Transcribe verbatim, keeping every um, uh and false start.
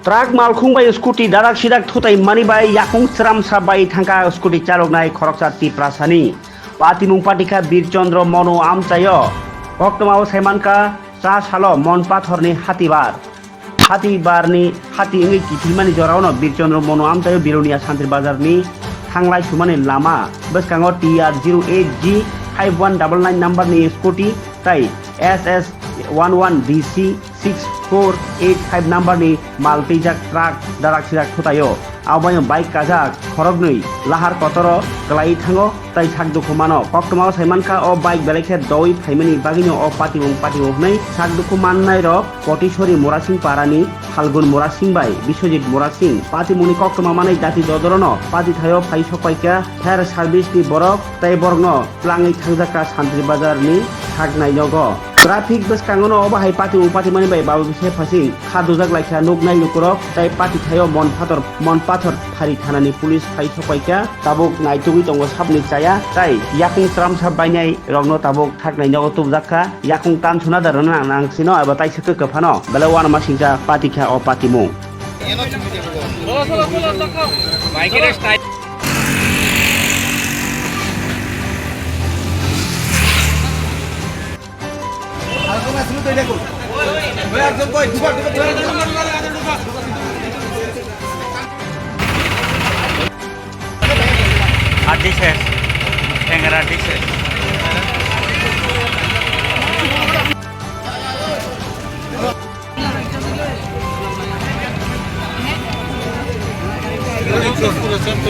Truck malkhung bai scooty darak sidak thutai mani bai yakung chwramsa bai thangkha scooty chaloknai khoroksa Tiprasani. Patimung patikha Birchandra Monu amchaio. Koktwmao saimankha cha salo Mon Pathorni hatibar. Hatibarni hati wngwi kiphilmani joraono Birchandra Monu amchaio Bilonia Santri Bazarni thanglai sumani lama bwskango T R zero eight G five one double nine numberni scooty tai S S one one D C six four eight five numberni mal twijak truck darak sidak thutaio. Aboino bike kajak khoroknwi lahar kotoro kwlaiwi thango tai sak dukhu mano. Koktwmao saimankha o bike belai khe doui phaimani bagwino o patimung patimung hwnwi sak dukhu mannairok Potisori Murasing parani Phalgun Murasing bai Biswajit Murasing patimungni koktwma manwi dati dodorono pati thaio phai sokpaikha fire service ni borok tai borokno twlangwi thangjakha Santri Bazar ni sak nainogo. Traffic bwskango no obo hai patimung patimani bai baba bisi phasing kha dujak laikha nuknai lukurok tai pati thaio Mon Pathor, Mon Pathor Phari thanani police phai sokpaikha tabuk naitugwi tongo sabni chaya tai yakung chwramsa bainai rokno tabuk thaknai nogo tubjakha yakung tan suna da rwna nang sino eba taisa khe kwphano belai uanama singcha patikha o patimung. Adi ses, tengera adi ses.